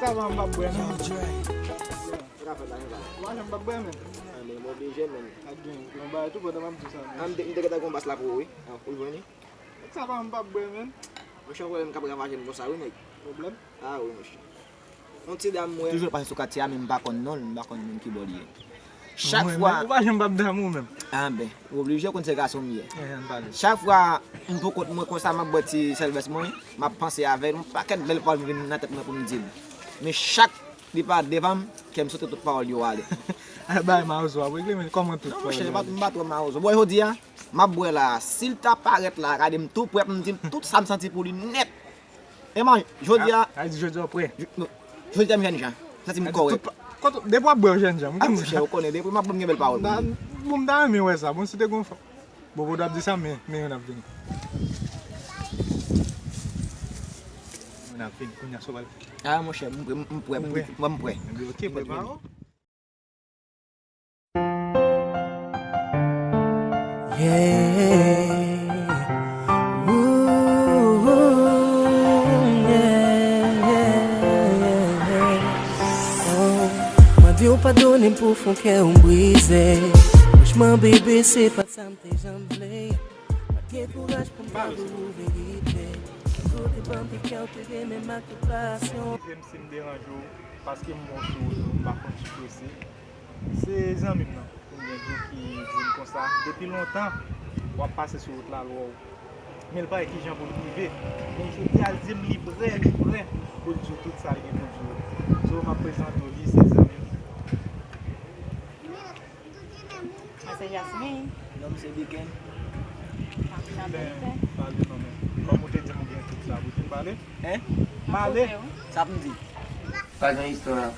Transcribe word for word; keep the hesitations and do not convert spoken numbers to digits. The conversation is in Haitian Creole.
Sa va, m p ap bwè, non. Sa ka fèt la, men pa. Ou pa janm p ap bwè, men. Ah, men m oblije, men. Ak dwen, yon bagay tou pandan m ap di sa, men. Ah, m te, m te gentan gon bas la pou ou, wi. Ah, ou jwenn li? Sa va, m p ap bwè, men. Monchè, pwoblèm k ap ravaje m konsa, wi, nèg. Pwoblèm? Ah, wi, monchè. Yon ti dam, mwen. Toujou pase sou katye a, men m pa konn non l, m pa konn menm ki bò li ye. Chak fwa. Ou pa janm p ap damou menm. Ah, ben, ou oblije konn se gason m ye. Eh, ann pale. Chak fwa m pou kont mwen konsa, m ap bwè ti sèlvès mwen, m ap panse avè l, yon pakèt bèl pawòl vin nan tèt mwen pou m di l. Men chak li parèt devan m, kè m sote tout pawòl yo ale. Al bay mawozo ap regle, men kòman tout pawòl yo ale? Non, monchè, m pa, m pa twò mawozo. Bon, jodi a, m ap bwè la. Si l ta parèt la, gade m tou prè, m di l tout sa m santi pou li nèt. Eman, jodi a. A, a di jodi a w prè. Jodi a m jènjan. Santi m kòrèk. Depi w ap bwè w jènjan, m konn sa. Monchè, ou konnen, depi m ap bwè m gen bèl pawòl. Bon, m ta renmen wè sa. Bon, si te gon fanm. Bon, bon, w ap di sa, men, men youn ap vini. Youn ap vini, kounye a, sa w pral fè? A, monchè, m prè, m prè, m prè. Ou prè? M prè, m prè. Ebyen, oke, prepare w. Yeah. Ooh, yeah, yeah, yeah, yeah. Oh, mwen di w padone m pou fon kè w brize. Franchman, bebe, se pa sa m te janm vle. Pa t gen kouraj pou m pale ou verite. Ou te ban m tout kè w te renmen m ak tout pasyon. Eskize m si m deranje w, paske m wè w sou wout, m pa konn si w prese. Se zanmi m nan, Kounye a ki di m konsa, depi lontan, w ap pase sou wout la, l wè w. Men l pa wè kijan pou l rive. Men jodi a, l di m li prè, li prè pou l di w tout sa l gen pou l di w. So, m ap prezante w li, se zanmi m. Mwen se Jasmine. Non, m se Biken. M ap chante. Ben, pale non, men. Kòm ou te di m ou gen tout sa pou di m, pale. Hein? Pale. Sa pou m di? Pa gen istwa.